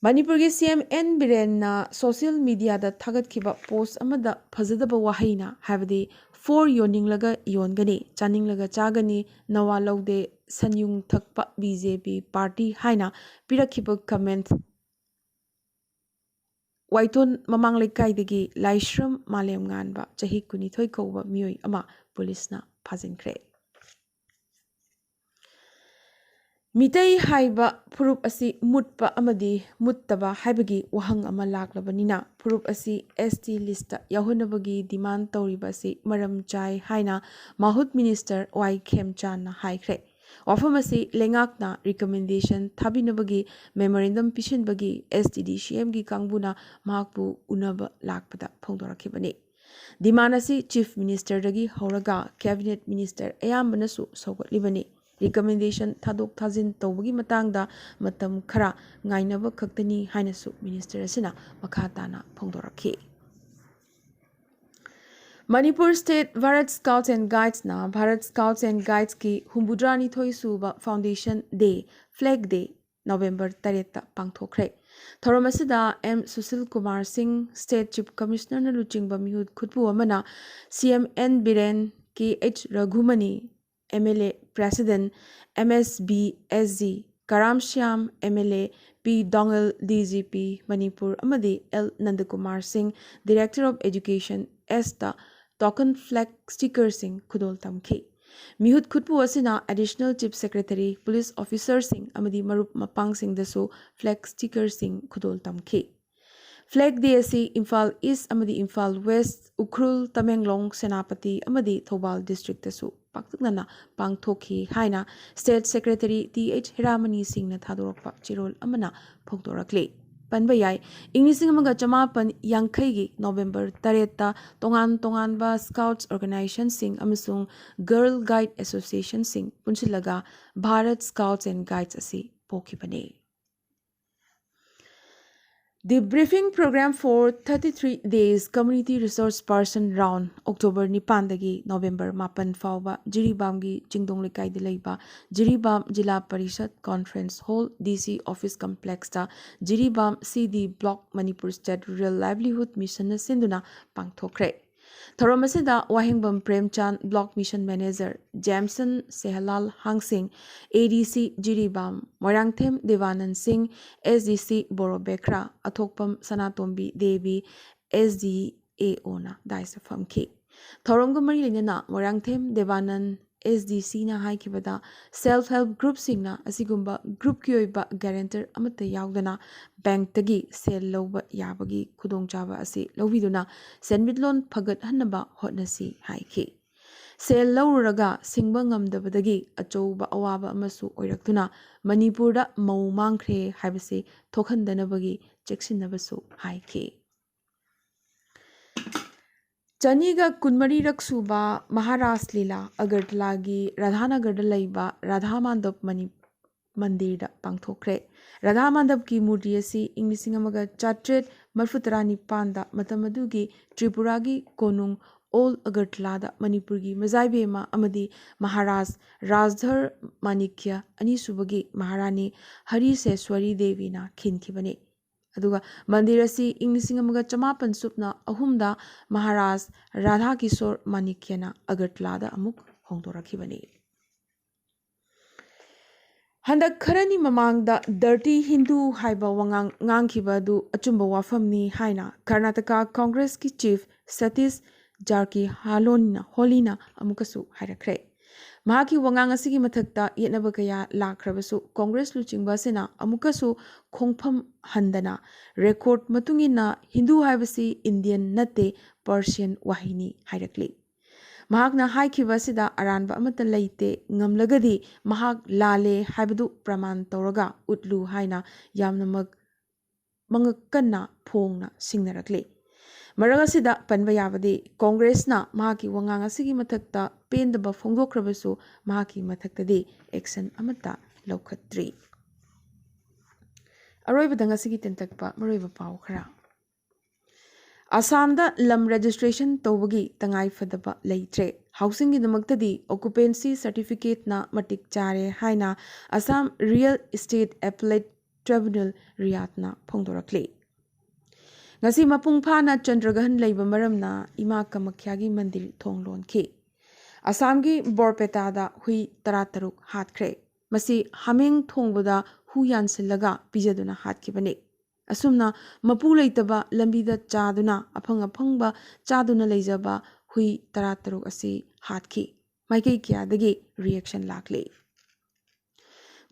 ꯃꯅꯤꯄꯨꯔꯒꯤ ꯁꯤ ꯑꯦꯝ ꯑꯦꯟ ꯕꯤꯔꯦꯟꯅ ꯁꯣꯁꯤꯌꯦꯜ ꯃꯤꯗꯤꯌꯥꯗ ꯊꯥꯒꯠꯈꯤꯕ ꯄꯣꯁ ꯑꯃꯗ ꯐꯖꯗꯕ ꯋꯥꯍꯩꯅ, ꯍꯥꯏꯕꯗꯤ "ꯐꯣꯔ ꯌꯣꯟꯅꯤꯡꯂꯒ ꯌꯣꯟꯒꯅꯤ, ꯆꯥꯅꯤꯡꯂꯒ ꯆꯥꯒꯅꯤ, ꯅꯋꯥ ꯂꯧꯗꯦ, ꯁꯟꯌꯨꯡ ꯊꯛꯄ ꯕꯤ ꯖꯦ ꯄꯤ ꯄꯥꯔꯇꯤ" ꯍꯥꯏꯅ ꯄꯤꯔꯛꯈꯤꯕ ꯀꯃꯦꯟꯠ ꯋꯥꯏꯇꯣꯟ ꯃꯃꯥꯡ ꯂꯩꯀꯥꯏꯗꯒꯤ ꯂꯥꯏꯁ꯭ꯔꯝ ꯃꯥꯂꯦꯝ ꯉꯥꯟꯕ, ꯆꯍꯤ ꯀꯨꯟꯅꯤꯊꯣꯏ ꯀꯧꯕ ꯃꯤꯑꯣꯏ ꯑꯃ ꯄꯨꯂꯤꯁꯅ ꯐꯥꯖꯤꯟꯈ꯭ꯔꯦ꯫ ꯃꯤꯇꯩ ꯍꯥꯏꯕ ꯐꯨꯔꯨꯞ ꯑꯁꯤ ꯃꯨꯠꯄ ꯑꯃꯗꯤ ꯃꯨꯠꯇꯕ ꯍꯥꯏꯕꯒꯤ ꯋꯥꯍꯪ ꯑꯃ ꯂꯥꯛꯂꯕꯅꯤꯅ, ꯐꯨꯔꯨꯞ ꯑꯁꯤ ꯑꯦꯁ ꯇꯤ ꯂꯤꯁꯇ ꯌꯥꯎꯍꯟꯅꯕꯒꯤ ꯗꯤꯃꯥꯟ ꯇꯧꯔꯤꯕ ꯑꯁꯤ ꯃꯔꯝ ꯆꯥꯏ ꯍꯥꯏꯅ ꯃꯥꯍꯨꯠ ꯃꯤꯅꯤꯁꯇꯔ ꯋꯥꯏ ꯈꯦꯝꯆꯥꯟꯅ ꯍꯥꯏꯈ꯭ꯔꯦ꯫ ꯋꯥꯐꯝ ꯑꯁꯤ ꯂꯩꯉꯥꯛꯅ ꯔꯤꯀꯃꯦꯟꯗꯦꯁꯟ ꯊꯥꯕꯤꯅꯕꯒꯤ ꯃꯦꯃꯣꯔꯦꯟꯗꯝ ꯄꯤꯁꯤꯟꯕꯒꯤ ꯑꯦꯁ ꯇꯤ ꯗꯤ ꯁꯤ ꯑꯦꯝꯒꯤ ꯀꯥꯡꯕꯨꯅ ꯃꯍꯥꯛꯄꯨ ꯎꯅꯕ ꯂꯥꯛꯄꯗ ꯐꯣꯡꯗꯣꯔꯛꯈꯤꯕꯅꯤ꯫ Demand ꯑꯁꯤ Chief Ministerꯗꯒꯤ ꯍꯧꯔꯒ Cabinet Minister ꯑꯌꯥꯝꯕꯅꯁꯨ ꯁꯧꯒꯠꯂꯤꯕꯅꯤ꯫ Recommendation ꯊꯥꯗꯣꯛ ꯊꯥꯖꯤꯟ ꯇꯧꯕꯒꯤ ꯃꯇꯥꯡꯗ ꯃꯇꯝ ꯈꯔ ꯉꯥꯏꯅꯕ ꯈꯛꯇꯅꯤ ꯍꯥꯏꯅꯁꯨ Minister ꯑꯁꯤꯅ ꯃꯈꯥ ꯇꯥꯅ ꯐꯣꯡꯗꯣꯔꯛꯈꯤ꯫ Manipur State Bharat Scouts and Guidesꯅ Bharat Scouts and Guidesꯀꯤ ꯍꯨꯝꯐꯨꯇꯔꯥꯅꯤꯊꯣꯏ ꯁꯨꯕ Foundation Day, Flag Day, November ꯇꯔꯦꯠꯇ ꯄꯥꯡꯊꯣꯛꯈ꯭ꯔꯦ꯫ ꯊꯧꯔꯝ ꯑꯁꯤꯗ M ꯁꯨꯁꯤꯜ ꯀꯨꯃꯥꯔ ꯁꯤꯡ, State Chief Commissionerꯅ ꯂꯨꯆꯤꯡꯕ ꯃꯤꯍꯨꯠ ꯈꯨꯠꯄꯨ ꯑꯃꯅ C M N Biren, K H Raghumani, M L A President, M S B S G Karam Shyam, M L A P ꯗꯣꯉꯦꯜ, D G P Manipur ꯑꯃꯗꯤ L ꯅꯟꯗꯀꯨꯃꯥꯔ ꯁꯤꯡ, Director of Education, Sꯇ token flag stickerꯁꯤꯡ ꯈꯨꯗꯣꯜ ꯇꯝꯈꯤ꯫ ꯃꯤꯍꯨꯠ ꯈꯨꯠꯄꯨ ꯑꯁꯤꯅ Additional Chief Secretary, police officerꯁꯤꯡ ꯑꯃꯗꯤ ꯃꯔꯨꯞ ꯃꯄꯥꯡꯁꯤꯡꯗꯁꯨ flag stickerꯁꯤꯡ ꯈꯨꯗꯣꯜ ꯇꯝꯈꯤ꯫ Flag Day ꯑꯁꯤ ꯏꯝꯐꯥꯜ East ꯑꯃꯗꯤ ꯏꯝꯐꯥꯜ West, ꯎꯈ꯭ꯔꯨꯜ, ꯇꯃꯦꯡꯂꯣꯡ, ꯁꯦꯅꯥꯄꯇꯤ ꯑꯃꯗꯤ ꯊꯧꯕꯥꯜ districtꯇꯁꯨ ꯄꯥꯛꯇꯛꯅꯅ ꯄꯥꯡꯊꯣꯛꯈꯤ ꯍꯥꯏꯅ State Secretary Th ꯍꯤꯔꯥꯃꯅꯤ ꯁꯤꯡꯅ ꯊꯥꯗꯣꯔꯛꯄ ꯆꯦꯔꯣꯜ ꯑꯃꯅ ꯐꯣꯡꯗꯣꯔꯛꯂꯤ꯫ ꯄꯟꯕ ꯌꯥꯏ, ꯏꯪ ꯂꯤꯁꯤꯡ ꯑꯃꯒ ꯆꯃꯥꯄꯟ ꯌꯥꯡꯈꯩꯒꯤ November ꯇꯔꯦꯠꯇ ꯇꯣꯉꯥꯟ ꯇꯣꯉꯥꯟꯕ Scouts organizationꯁꯤꯡ ꯑꯃꯁꯨꯡ Girl Guide Associationꯁꯤꯡ ꯄꯨꯟꯁꯤꯜꯂꯒ Bharat Scouts and Guides ꯑꯁꯤ ꯄꯣꯛꯈꯤꯕꯅꯤ꯫ The briefing program for thirty-three days Community Resource Person Round, October ꯅꯤꯄꯥꯟꯗꯒꯤ November ꯃꯥꯄꯟ ꯐꯥꯎꯕ ꯖꯤꯔꯤꯕꯥꯝꯒꯤ ꯆꯤꯡꯗꯣꯡ ꯂꯩꯀꯥꯏꯗ ꯂꯩꯕ ꯖꯤꯔꯤꯕꯥꯝ ꯖꯤꯂꯥ parishad Conference Hall, D C Office Complexꯇ Jiribam C D Block, Manipur State Rural Livelihood Missionꯅ ꯁꯤꯟꯗꯨꯅ ꯄꯥꯡꯊꯣꯛꯈ꯭ꯔꯦ꯫ ꯊꯧꯔꯝ ꯑꯁꯤꯗ ꯋꯥꯍꯦꯡꯕꯝ ꯄ꯭ꯔꯦꯝꯆꯥꯟ, Block Mission Manager, ꯖꯦꯝꯁꯟ ꯁꯦꯍꯂꯥꯜ ꯍꯥꯡꯁꯤꯡ, A D C Jiribam, Moirangthem ꯗꯦꯕꯥꯅꯟ ꯁꯤꯡ, S D C ꯕꯣꯔꯣꯕꯦꯈ꯭ꯔꯥ, ꯑꯊꯣꯛꯄꯝ ꯁꯅꯥꯇꯣꯝꯕꯤ Devi, S D A Oꯅ dais ꯐꯝꯈꯤ꯫ ꯊꯧꯔꯝꯒ ꯃꯔꯤ ꯂꯩꯅꯅ Moirangthem ꯗꯦꯕꯥꯅꯟ S D Cꯅ ꯍꯥꯏꯈꯤꯕꯗ, self help groupꯁꯤꯡꯅ ꯑꯁꯤꯒꯨꯝꯕ groupꯀꯤ ꯑꯣꯏꯕ guarantor ꯑꯃꯠꯇ ꯌꯥꯎꯗꯅ bankꯇꯒꯤ ꯁꯦꯜ ꯂꯧꯕ ꯌꯥꯕꯒꯤ ꯈꯨꯗꯣꯡꯆꯥꯕ ꯑꯁꯤ ꯂꯧꯕꯤꯗꯨꯅ ꯁꯦꯟꯃꯤꯠꯂꯣꯟ ꯐꯒꯠꯍꯟꯅꯕ ꯍꯣꯠꯅꯁꯤ ꯍꯥꯏꯈꯤ꯫ ꯁꯦꯜ ꯂꯧꯔꯨꯔꯒ ꯁꯤꯡꯕ ꯉꯝꯗꯕꯗꯒꯤ ꯑꯆꯧꯕ ꯑꯋꯥꯕ ꯑꯃꯁꯨ ꯑꯣꯏꯔꯛꯇꯨꯅ ꯃꯅꯤꯄꯨꯔꯗ ꯃꯧ ꯃꯥꯡꯈ꯭ꯔꯦ ꯍꯥꯏꯕꯁꯤ ꯊꯣꯛꯍꯟꯗꯅꯕꯒꯤ ꯆꯦꯛꯁꯤꯟꯅꯕꯁꯨ ꯍꯥꯏꯈꯤ꯫ ꯆꯅꯤꯒ ꯀꯨꯟꯃꯔꯤꯔꯛ ꯁꯨꯕ ꯃꯍꯥꯔꯥꯁ ꯂꯤꯂꯥ ꯑꯒꯔꯇꯂꯥꯒꯤ ꯔꯥꯙꯥꯅꯒꯔꯗ ꯂꯩꯕ ꯔꯥꯙꯥ ꯃꯥꯟꯗꯞ ꯃꯅꯤ ꯃꯟꯗꯤꯔꯗ ꯄꯥꯡꯊꯣꯛꯈ꯭ꯔꯦ꯫ ꯔꯥꯙꯥ ꯃꯥꯟꯗꯞꯀꯤ ꯃꯨꯔꯇꯤ ꯑꯁꯤ ꯏꯪ ꯂꯤꯁꯤꯡ ꯑꯃꯒ ꯆꯥꯇ꯭ꯔꯦꯠ ꯃꯔꯤꯐꯨ ꯇꯔꯥꯅꯤꯄꯥꯟꯗ ꯃꯇꯝ ꯑꯗꯨꯒꯤ ꯇ꯭ꯔꯤꯄꯨꯔꯥꯒꯤ ꯀꯣꯅꯨꯡ ꯑꯣꯜ ꯑꯒꯔꯇꯂꯥꯗ ꯃꯅꯤꯄꯨꯔꯒꯤ ꯃꯖꯥꯏꯕꯦꯝꯃ ꯑꯃꯗꯤ ꯃꯍꯥꯔꯥꯖ ꯔꯥꯖꯙꯔ ꯃꯥꯅꯤꯛꯌ ꯑꯅꯤꯁꯨꯕꯒꯤ ꯃꯍꯥꯔꯥꯅꯤ ꯍꯔꯤꯁꯦꯁ꯭ꯋꯔꯤ ꯗꯦꯕꯤꯅ ꯈꯤꯟꯈꯤꯕꯅꯤ꯫ ꯑꯗꯨꯒ ꯃꯟꯗꯤꯔ ꯑꯁꯤ ꯏꯪ ꯂꯤꯁꯤꯡ ꯑꯃꯒ ꯆꯃꯥꯄꯟ ꯁꯨꯞꯅ ꯑꯍꯨꯝꯗ ꯃꯍꯥꯔꯥꯖ ꯔꯥꯙꯥ ꯀꯤꯁꯣꯔ ꯃꯥꯅꯤꯛꯌꯅ ꯑꯒꯔꯇꯂꯥꯗ ꯑꯃꯨꯛ ꯍꯣꯡꯗꯣꯔꯛꯈꯤꯕꯅꯤ꯫ ꯍꯟꯗꯛ ꯈꯔꯅꯤ ꯃꯃꯥꯡꯗ ꯗꯔꯇꯤ ꯍꯤꯟꯗꯨ ꯍꯥꯏꯕ ꯋꯥꯉꯥꯡ ꯉꯥꯡꯈꯤꯕ ꯑꯗꯨ ꯑꯆꯨꯝꯕ ꯋꯥꯐꯝꯅꯤ ꯍꯥꯏꯅ ꯀꯔꯅꯥꯇꯀꯥ ꯀꯣꯡꯒ꯭ꯔꯦꯁꯀꯤ ꯆꯤꯐ ꯁꯇꯤꯁ ꯖꯥꯔꯀꯤꯍꯣꯂꯤꯅ ꯍꯣꯂꯤꯅ ꯑꯃꯨꯛꯀꯁꯨ ꯍꯥꯏꯔꯛꯈ꯭ꯔꯦ꯫ ꯃꯍꯥꯛꯀꯤ ꯋꯥꯉꯥꯡ ꯑꯁꯤꯒꯤ ꯃꯊꯛꯇ ꯌꯦꯠꯅꯕ ꯀꯌꯥ ꯂꯥꯛꯈ꯭ꯔꯕꯁꯨ ꯀꯣꯡꯒ꯭ꯔꯦꯁ ꯂꯨꯆꯤꯡꯕ ꯑꯁꯤꯅ ꯑꯃꯨꯛꯀꯁꯨ ꯈꯣꯡꯐꯝ ꯍꯟꯗꯅ ꯔꯦꯀꯣꯔꯗ ꯃꯇꯨꯡ ꯏꯟꯅ ꯍꯤꯟꯗꯨ ꯍꯥꯏꯕꯁꯤ ꯏꯟꯗꯤꯌꯟ ꯅꯠꯇꯦ, ꯄꯔꯁꯤꯌꯟ ꯋꯥꯍꯩꯅꯤ ꯍꯥꯏꯔꯛꯂꯤ꯫ ꯃꯍꯥꯛꯅ ꯍꯥꯏꯈꯤꯕ ꯑꯁꯤꯗ ꯑꯔꯥꯟꯕ ꯑꯃꯠꯇ ꯂꯩꯇꯦ, ꯉꯝꯂꯒꯗꯤ ꯃꯍꯥꯛ ꯂꯥꯜꯂꯦ ꯍꯥꯏꯕꯗꯨ ꯄ꯭ꯔꯃꯥꯟ ꯇꯧꯔꯒ ꯎꯠꯂꯨ ꯍꯥꯏꯅ ꯌꯥꯝꯅꯃꯛ ꯃꯉꯛ ꯀꯟꯅ ꯐꯣꯡꯅ ꯁꯤꯡꯅꯔꯛꯂꯤ꯫ ꯃꯔꯛ ꯑꯁꯤꯗ ꯄꯟꯕ ꯌꯥꯕꯗꯤ ꯀꯣꯡꯒ꯭ꯔꯦꯁꯅ ꯃꯍꯥꯛꯀꯤ ꯋꯥꯉꯥꯡ ꯑꯁꯤꯒꯤ ꯃꯊꯛꯇ ꯄꯦꯟꯗꯕ ꯐꯣꯡꯗꯣꯛꯈ꯭ꯔꯕꯁꯨ ꯃꯍꯥꯛꯀꯤ ꯃꯊꯛꯇꯗꯤ ꯑꯦꯛꯁꯟ ꯑꯃꯠꯇ ꯂꯧꯈꯠꯇ꯭ꯔꯤ꯫ ꯑꯔꯣꯏꯕꯗ ꯉꯁꯤꯒꯤ ꯇꯦꯟꯇꯛꯄ ꯃꯔꯨꯑꯣꯏꯕ ꯄꯥꯎ ꯈꯔ꯫ ꯑꯁꯥꯝꯗ ꯂꯝ ꯔꯦꯖꯤꯁꯇ꯭ꯔꯦꯁꯟ ꯇꯧꯕꯒꯤ ꯇꯉꯥꯏ ꯐꯗꯕ ꯂꯩꯇ꯭ꯔꯦ꯫ ꯍꯥꯎꯁꯤꯡꯒꯤꯗꯃꯛꯇꯗꯤ ꯑꯣꯀꯨꯄꯦꯟꯁꯤ ꯁꯔꯇꯤꯐꯤꯀꯦꯠꯅ ꯃꯇꯤꯛ ꯆꯥꯔꯦ ꯍꯥꯏꯅ ꯑꯁꯥꯝ ꯔꯤꯌꯦꯜ ꯏꯁꯇꯦꯠ ꯑꯦꯄꯦꯂꯦꯠ ꯇ꯭ꯔꯤꯕ꯭ꯌꯨꯅꯦꯜ ꯔꯤꯌꯥꯠꯅ ꯐꯣꯡꯗꯣꯔꯛꯂꯤ꯫ ꯉꯁꯤ ꯃꯄꯨꯡ ꯐꯥꯅ ꯆꯟꯗ꯭ꯔꯒ꯭ꯔꯍꯟ ꯂꯩꯕ ꯃꯔꯝꯅ ꯏꯃꯥ ꯀꯃꯈ꯭ꯌꯥꯒꯤ ꯃꯟꯗꯤꯔ ꯊꯣꯡ ꯂꯣꯟꯈꯤ꯫ ꯑꯁꯥꯝꯒꯤ ꯕꯣꯔꯄꯦꯇꯥꯗ ꯍꯨꯏ ꯇꯔꯥꯇꯔꯨꯛ ꯍꯥꯠꯈ꯭ꯔꯦ꯫ ꯃꯁꯤ ꯍꯥꯃꯦꯡ ꯊꯣꯡꯕꯗ ꯍꯨ ꯌꯥꯟꯁꯤꯜꯂꯒ ꯄꯤꯖꯗꯨꯅ ꯍꯥꯠꯈꯤꯕꯅꯤ꯫ ꯑꯁꯨꯝꯅ ꯃꯄꯨ ꯂꯩꯇꯕ ꯂꯝꯕꯤꯗ ꯆꯥꯗꯨꯅ ꯑꯐꯪ ꯑꯐꯪꯕ ꯆꯥꯗꯨꯅ ꯂꯩꯖꯕ ꯍꯨꯏ ꯇꯔꯥꯇꯔꯨꯛ ꯑꯁꯤ ꯍꯥꯠꯈꯤ꯫ ꯃꯥꯏꯀꯩ ꯀꯌꯥꯗꯒꯤ ꯔꯤꯌꯦꯛꯁꯟ ꯂꯥꯛꯂꯤ꯫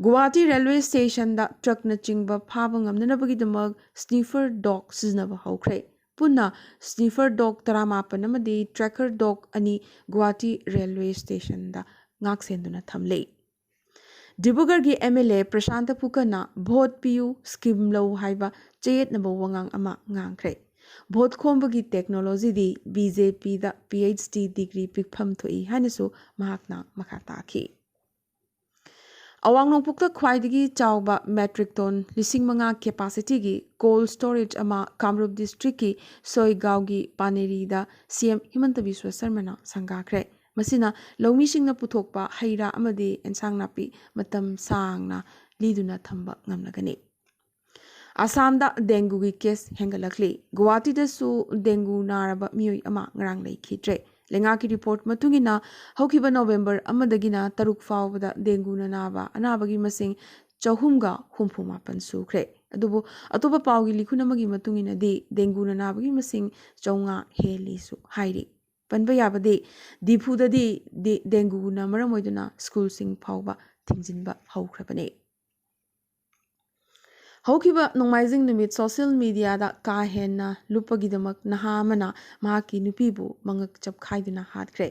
ꯒꯨꯋꯥꯍꯥꯇꯤ ꯔꯦꯜꯋꯦ ꯁ꯭ꯇꯦꯁꯟꯗ ꯇ꯭ꯔꯛꯅꯆꯤꯡꯕ ꯐꯥꯕ ꯉꯝꯅꯅꯕꯒꯤꯗꯃꯛ ꯁ꯭ꯅꯤꯐꯔ ꯗꯣꯒ ꯁꯤꯖꯤꯟꯅꯕ ꯍꯧꯈ꯭ꯔꯦ꯫ ꯄꯨꯟꯅ ꯁ꯭ꯅꯤꯐꯔ ꯗꯣꯒ ꯇꯔꯥꯃꯥꯄꯟ ꯑꯃꯗꯤ ꯇ꯭ꯔꯦꯀꯔ ꯗꯣꯒ ꯑꯅꯤ ꯒꯨꯋꯥꯍꯥꯇꯤ ꯔꯦꯜꯋꯦ ꯁ꯭ꯇꯦꯁꯟꯗ ꯉꯥꯛꯁꯦꯟꯗꯨꯅ ꯊꯝꯂꯤ꯫ ꯗꯤꯕ꯭ꯔꯨꯒꯔꯒꯤ ꯑꯦꯝ ꯑꯦꯜ ꯑꯦ ꯄ꯭ꯔꯁꯥꯟꯇ ꯄꯨꯀꯟꯅ "ꯚꯣꯠ ꯄꯤꯌꯨ, ꯁ꯭ꯀꯤꯝ ꯂꯧ" ꯍꯥꯏꯕ ꯆꯌꯦꯠꯅꯕ ꯋꯥꯉꯥꯡ ꯑꯃ ꯉꯥꯡꯈ꯭ꯔꯦ꯫ ꯚꯣꯠ ꯈꯣꯝꯕꯒꯤ ꯇꯦꯛꯅꯣꯂꯣꯖꯤꯗꯤ ꯕꯤ ꯖꯦ ꯄꯤꯗ ꯄꯤ ꯑꯩꯆ ꯗꯤ ꯗꯤꯒ꯭ꯔꯤ ꯄꯤꯛꯐꯝ ꯊꯣꯛꯏ ꯍꯥꯏꯅꯁꯨ ꯃꯍꯥꯛꯅ ꯃꯈꯥ ꯇꯥꯈꯤ꯫ ꯑꯋꯥꯡ ꯅꯣꯡꯄꯣꯛꯇ ꯈ꯭ꯋꯥꯏꯗꯒꯤ ꯆꯥꯎꯕ metric ton ꯂꯤꯁꯤꯡ ꯃꯉꯥ capacity ꯒꯤ cold storage ꯑꯃ ꯀꯥꯃꯔꯨꯞ district ꯀꯤ ꯁꯣꯏꯒꯥꯎꯒꯤ ꯄꯥꯅꯦꯔꯤꯗ ꯁꯤ ꯑꯦꯝ ꯍꯤꯃꯟꯇ ꯕꯤꯁ꯭ꯋ ꯁꯔꯃꯅ ꯁꯪꯒꯥꯈ꯭ꯔꯦ꯫ ꯃꯁꯤꯅ ꯂꯧꯃꯤꯁꯤꯡꯅ ꯄꯨꯊꯣꯛꯄ ꯍꯩ ꯔꯥ ꯑꯃꯗꯤ ꯑꯦꯟꯁꯥꯡ ꯅꯥꯄꯤ ꯃꯇꯝ ꯁꯥꯡꯅ ꯂꯤꯗꯨꯅ ꯊꯝꯕ ꯉꯝꯂꯒꯅꯤ꯫ ꯑꯁꯥꯝꯗ dengue ꯒꯤ case ꯍꯦꯟꯒꯠꯂꯛꯂꯤ꯫ ꯒꯨꯋꯥꯍꯥꯇꯤꯗꯁꯨ dengue ꯅꯥꯔꯕ ꯃꯤꯑꯣꯏ ꯑꯃ ꯉꯔꯥꯡ ꯂꯩꯈꯤꯗ꯭ꯔꯦ꯫ ꯂꯩꯉꯥꯛꯀꯤ report ꯃꯇꯨꯡ ꯏꯟꯅ, ꯍꯧꯈꯤꯕ November ꯑꯃꯗꯒꯤꯅ ꯇꯔꯨꯛ ꯐꯥꯎꯕꯗ dengue ꯅ ꯅꯥꯕ ꯑꯅꯥꯕꯒꯤ ꯃꯁꯤꯡ ꯆꯍꯨꯝꯒ ꯍꯨꯝꯐꯨ ꯃꯥꯄꯟ ꯁꯨꯈ꯭ꯔꯦ꯫ ꯑꯗꯨꯕꯨ ꯑꯇꯣꯞꯄ ꯄꯥꯎꯒꯤ ꯂꯤꯈꯨꯟ ꯑꯃꯒꯤ ꯃꯇꯨꯡ ꯏꯟꯅꯗꯤ, dengue ꯅ ꯅꯥꯕꯒꯤ ꯃꯁꯤꯡ ꯆꯥꯝꯃꯉꯥ ꯍꯦꯜꯂꯤꯁꯨ ꯍꯥꯏꯔꯤ꯫ ꯄꯟꯕ ꯌꯥꯕꯗꯤ, ꯗꯤꯐꯨꯗꯗꯤ ꯗꯤ-, dengue ꯅ ꯃꯔꯝ ꯑꯣꯏꯗꯨꯅ ꯁ꯭ꯀꯨꯜꯁꯤꯡ ꯐꯥꯎꯕ ꯊꯤꯡꯖꯤꯟꯕ ꯍꯧꯈ꯭ꯔꯕꯅꯤ꯫ ꯍꯧꯈꯤꯕ ꯅꯣꯡꯃꯥꯏꯖꯤꯡ ꯅꯨꯃꯤꯠ social media ꯗ ꯀꯥ ꯍꯦꯟꯅ ꯂꯨꯞꯄꯒꯤꯗꯃꯛ ꯅꯍꯥ ꯑꯃꯅ ꯃꯍꯥꯛꯀꯤ ꯅꯨꯄꯤꯕꯨ ꯃꯉꯛ ꯆꯞꯈꯥꯏꯗꯨꯅ ꯍꯥꯠꯈ꯭ꯔꯦ꯫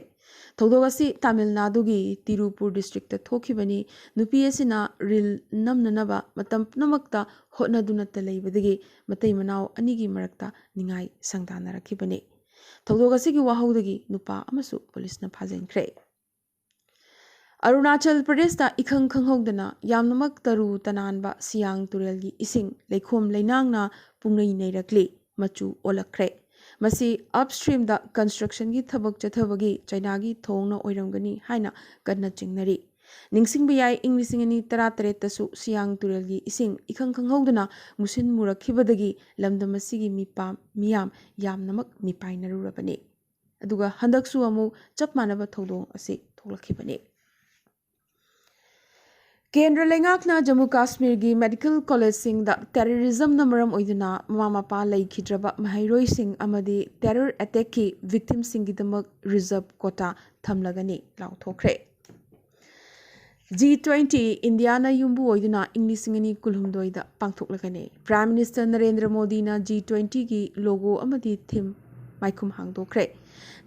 ꯊꯧꯗꯣꯛ ꯑꯁꯤ ꯇꯥꯃꯤꯜ ꯅꯥꯗꯨꯒꯤ ꯇꯤꯔꯨꯄꯨꯔ district ꯇ ꯊꯣꯛꯈꯤꯕꯅꯤ꯫ ꯅꯨꯄꯤ ꯑꯁꯤꯅ reel ꯅꯝꯅꯅꯕ ꯃꯇꯝ ꯄꯨꯝꯅꯃꯛꯇ ꯍꯣꯠꯅꯗꯨꯅꯇ ꯂꯩꯕꯗꯒꯤ ꯃꯇꯩ ꯃꯅꯥꯎ ꯑꯅꯤꯒꯤ ꯃꯔꯛꯇ ꯅꯤꯡꯉꯥꯏ ꯁꯪꯗꯥꯅꯔꯛꯈꯤꯕꯅꯤ꯫ ꯊꯧꯗꯣꯛ ꯑꯁꯤꯒꯤ ꯋꯥꯍꯧꯗꯒꯤ ꯅꯨꯄꯥ ꯑꯃꯁꯨ ꯄꯨꯂꯤꯁꯅ ꯐꯥꯖꯤꯟꯈ꯭ꯔꯦ꯫ ꯑꯔꯨꯅꯥꯆꯜ ꯄ꯭ꯔꯗꯦꯁꯇ ꯏꯈꯪ ꯈꯪꯍꯧꯗꯅ ꯌꯥꯝꯅꯃꯛ ꯇꯔꯨ ꯇꯅꯥꯟꯕ ꯁꯤꯌꯥꯡ ꯇꯨꯔꯦꯜꯒꯤ ꯏꯁꯤꯡ ꯂꯩꯈꯣꯝ ꯂꯩꯅꯥꯡꯅ ꯄꯨꯡꯅꯩ ꯅꯩꯔꯛꯂꯤ, ꯃꯆꯨ ꯑꯣꯜꯂꯛꯈ꯭ꯔꯦ꯫ ꯃꯁꯤ upstream ꯗ construction ꯒꯤ ꯊꯕꯛ ꯆꯠꯊꯕꯒꯤ ꯆꯩꯅꯥꯒꯤ ꯊꯧꯑꯣꯡꯅ ꯑꯣꯏꯔꯝꯒꯅꯤ ꯍꯥꯏꯅ ꯀꯟꯅ ꯆꯤꯡꯅꯔꯤ꯫ ꯅꯤꯡꯁꯤꯡꯕ ꯌꯥꯏ, ꯏꯪ ꯂꯤꯁꯤꯡ ꯑꯅꯤ ꯇꯔꯥꯇꯔꯦꯠꯇꯁꯨ ꯁꯤꯌꯥꯡ ꯇꯨꯔꯦꯜꯒꯤ ꯏꯁꯤꯡ ꯏꯈꯪ ꯈꯪꯍꯧꯗꯅ ꯃꯨꯁꯤꯟ ꯃꯨꯔꯛꯈꯤꯕꯗꯒꯤ ꯂꯝꯗꯝ ꯑꯁꯤꯒꯤ ꯃꯤꯄꯥꯝ, ꯃꯤꯌꯥꯝ ꯌꯥꯝꯅꯃꯛ ꯃꯤꯄꯥꯏꯅꯔꯨꯔꯕꯅꯤ꯫ ꯑꯗꯨꯒ ꯍꯟꯗꯛꯁꯨ ꯑꯃꯨꯛ ꯆꯞ ꯃꯥꯟꯅꯕ ꯊꯧꯗꯣꯛ ꯑꯁꯤ ꯊꯣꯛꯂꯛꯈꯤꯕꯅꯤ꯫ ꯀꯦꯟꯗ꯭ꯔ ꯂꯩꯉꯥꯛꯅ ꯖꯝꯃꯨ ꯀꯥꯁꯃꯤꯔꯒꯤ medical college ꯁꯤꯡꯗ terrorism ꯅ ꯃꯔꯝ ꯑꯣꯏꯗꯨꯅ ꯃꯃꯥ ꯃꯄꯥ ꯂꯩꯈꯤꯗ꯭ꯔꯕ ꯃꯍꯩꯔꯣꯏꯁꯤꯡ ꯑꯃꯗꯤ terror attack ꯀꯤ victim ꯁꯤꯡꯒꯤꯗꯃꯛ reserve quota ꯊꯝꯂꯒꯅꯤ ꯂꯥꯎꯊꯣꯛꯈ꯭ꯔꯦ꯫ G twenty ꯏꯟꯗꯤꯌꯥꯅ ꯌꯨꯝꯕꯨ ꯑꯣꯏꯗꯨꯅ ꯏꯪ ꯂꯤꯁꯤꯡ ꯑꯅꯤ ꯀꯨꯟꯍꯨꯝꯗꯣꯏꯗ ꯄꯥꯡꯊꯣꯛꯂꯒꯅꯤ꯫ Prime Minister ꯅꯔꯦꯟꯗ꯭ꯔ ꯃꯣꯗꯤꯅ G twenty ꯒꯤ logo ꯑꯃꯗꯤ theme ꯃꯥꯏꯈꯨꯝ ꯍꯥꯡꯗꯣꯛꯈ꯭ꯔꯦ꯫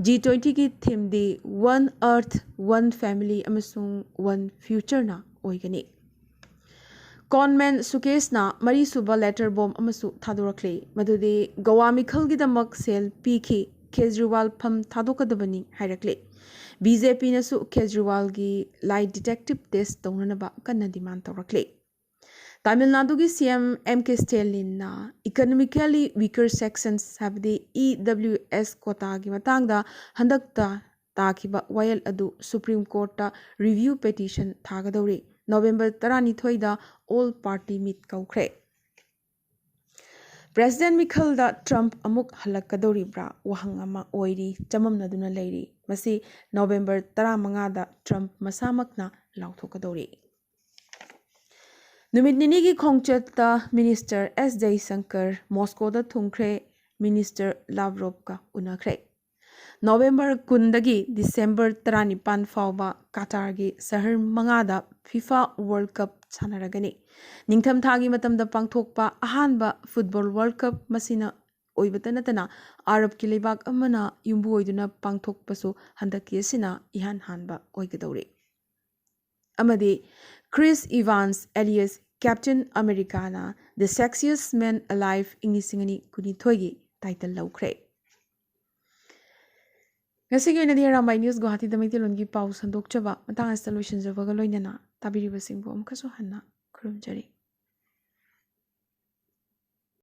G twenty ꯒꯤ theme ꯗꯤ One Earth, One Family ꯑꯃꯁꯨꯡ One Future ꯅ ꯑꯣꯏꯒꯅꯤ꯫ ꯀꯣꯟꯃꯦꯟ ꯁꯨꯀꯦꯁꯅ ꯃꯔꯤꯁꯨꯕ ꯂꯦꯇꯔ ꯕꯣꯝ ꯑꯃꯁꯨ ꯊꯥꯗꯣꯔꯛꯂꯤ, ꯃꯗꯨꯗꯤ ꯒꯋꯥ ꯃꯤꯈꯜꯒꯤꯗꯃꯛ ꯁꯦꯜ ꯄꯤꯈꯤ, ꯀꯦꯖ꯭ꯔꯤꯋꯥꯜ ꯐꯝ ꯊꯥꯗꯣꯛꯀꯗꯕꯅꯤ ꯍꯥꯏꯔꯛꯂꯤ꯫ ꯕꯤ ꯖꯦ ꯄꯤꯅꯁꯨ ꯀꯦꯖ꯭ꯔꯤꯋꯥꯜꯒꯤ ꯂꯥꯏ ꯗꯤꯇꯦꯛꯇꯤꯞ ꯇꯦꯁ ꯇꯧꯅꯅꯕ ꯀꯟꯅ ꯗꯤꯃꯥꯟ ꯇꯧꯔꯛꯂꯤ꯫ ꯇꯥꯃꯤꯜ ꯅꯥꯗꯨꯒꯤ ꯁꯤ ꯑꯦꯝ ꯑꯦꯝ ꯀꯦ ꯁ꯭ꯇꯦꯂꯤꯟꯅ economically weaker sections, ꯍꯥꯏꯕꯗꯤ ꯏ ꯗꯕ꯭ꯂꯤꯎ ꯑꯦꯁ ꯀꯣꯇꯥꯒꯤ ꯃꯇꯥꯡꯗ ꯍꯟꯗꯛꯇ ꯇꯥꯈꯤꯕ ꯋꯥꯌꯦꯜ ꯑꯗꯨ ꯁꯨꯄ꯭ꯔꯤꯝ ꯀꯣꯔꯠꯇ ꯔꯤꯚ꯭ꯌꯨ ꯄꯦꯇꯤꯁꯟ ꯊꯥꯒꯗꯧꯔꯤ꯫ ꯅꯣꯕꯦꯝꯕꯔ ꯇꯔꯥꯅꯤꯊꯣꯏꯗ ꯑꯣꯜ ꯄꯥꯔꯇꯤ ꯃꯤꯠ ꯀꯧꯈ꯭ꯔꯦ꯫ ꯄ꯭ꯔꯦꯁꯤꯗꯦꯟ ꯃꯤꯈꯜꯗ ꯇ꯭ꯔꯝꯞ ꯑꯃꯨꯛ ꯍꯜꯂꯛꯀꯗꯧꯔꯤꯕ꯭ꯔꯥ ꯋꯥꯍꯪ ꯑꯃ ꯑꯣꯏꯔꯤ, ꯆꯃꯝꯅꯗꯨꯅ ꯂꯩꯔꯤ꯫ ꯃꯁꯤ ꯅꯣꯕꯦꯝꯕꯔ ꯇꯔꯥꯃꯉꯥꯗ ꯇ꯭ꯔꯝꯞ ꯃꯁꯥꯃꯛꯅ ꯂꯥꯎꯊꯣꯛꯀꯗꯧꯔꯤ꯫ ꯅꯨꯃꯤꯠ ꯅꯤꯅꯤꯒꯤ ꯈꯣꯡꯆꯠꯇ ꯃꯤꯅꯤꯁꯇꯔ ꯑꯦꯁ ꯖꯌꯁꯪꯀꯔ ꯃꯣꯁꯀꯣꯗ ꯊꯨꯡꯈ꯭ꯔꯦ꯫ ꯃꯤꯅꯤꯁꯇꯔ ꯂꯥꯚ꯭ꯔꯣꯚꯀ ꯎꯅꯈ꯭ꯔꯦ꯫ ꯅꯣꯕꯦꯝꯕꯔ ꯀꯨꯟꯗꯒꯤ ꯗꯤꯁꯦꯝꯕꯔ ꯇꯔꯥꯅꯤꯄꯥꯟ ꯐꯥꯎꯕ ꯀꯇꯥꯔꯒꯤ ꯁꯍꯔ ꯃꯉꯥꯗ ꯐꯤꯐꯥ ꯋꯥꯔꯜ ꯀꯞ ꯁꯥꯟꯅꯔꯒꯅꯤ꯫ ꯅꯤꯡꯊꯝꯊꯥꯒꯤ ꯃꯇꯝꯗ ꯄꯥꯡꯊꯣꯛꯄ ꯑꯍꯥꯟꯕ ꯐꯨꯠꯕꯣꯜ ꯋꯥꯔꯜ ꯀꯞ ꯃꯁꯤꯅ ꯑꯣꯏꯕꯇ ꯅꯠꯇꯅ ꯑꯔꯕꯀꯤ ꯂꯩꯕꯥꯛ ꯑꯃꯅ ꯌꯨꯝꯕꯨ ꯑꯣꯏꯗꯨꯅ ꯄꯥꯡꯊꯣꯛꯄꯁꯨ ꯍꯟꯗꯛꯀꯤ ꯑꯁꯤꯅ ꯏꯍꯥꯟ ꯍꯥꯟꯕ ꯑꯣꯏꯒꯗꯧꯔꯤ꯫ ꯑꯃꯗꯤ ꯀ꯭ꯔꯤꯁ ꯏꯚꯥꯟꯁ alias Captain Americaꯅ The Sexiest Man Alive ꯏꯪ ꯂꯤꯁꯤꯡ ꯑꯅꯤ ꯀꯨꯟꯅꯤꯊꯣꯏꯒꯤ ꯇꯥꯏꯇꯜ ꯂꯧꯈ꯭ꯔꯦ꯫ ꯉꯁꯤꯒꯤ ꯑꯣꯏꯅꯗꯤ ꯑꯔꯥꯝꯕꯥꯏ ꯅ꯭ꯌꯨꯁ ꯒꯨꯋꯥꯍꯥꯇꯤꯗ ꯃꯩꯇꯩꯂꯣꯟꯒꯤ ꯄꯥꯎ ꯁꯟꯗꯣꯛꯆꯕ ꯃꯇꯥꯡ ꯑꯁꯤꯗ ꯂꯣꯏꯁꯤꯟꯖꯕꯒ ꯂꯣꯏꯅꯅ ꯇꯥꯕꯤꯔꯤꯕꯁꯤꯡꯕꯨ ꯑꯃꯨꯛꯀꯁꯨ ꯍꯟꯅ ꯈꯨꯔꯨꯝꯖꯔꯤ꯫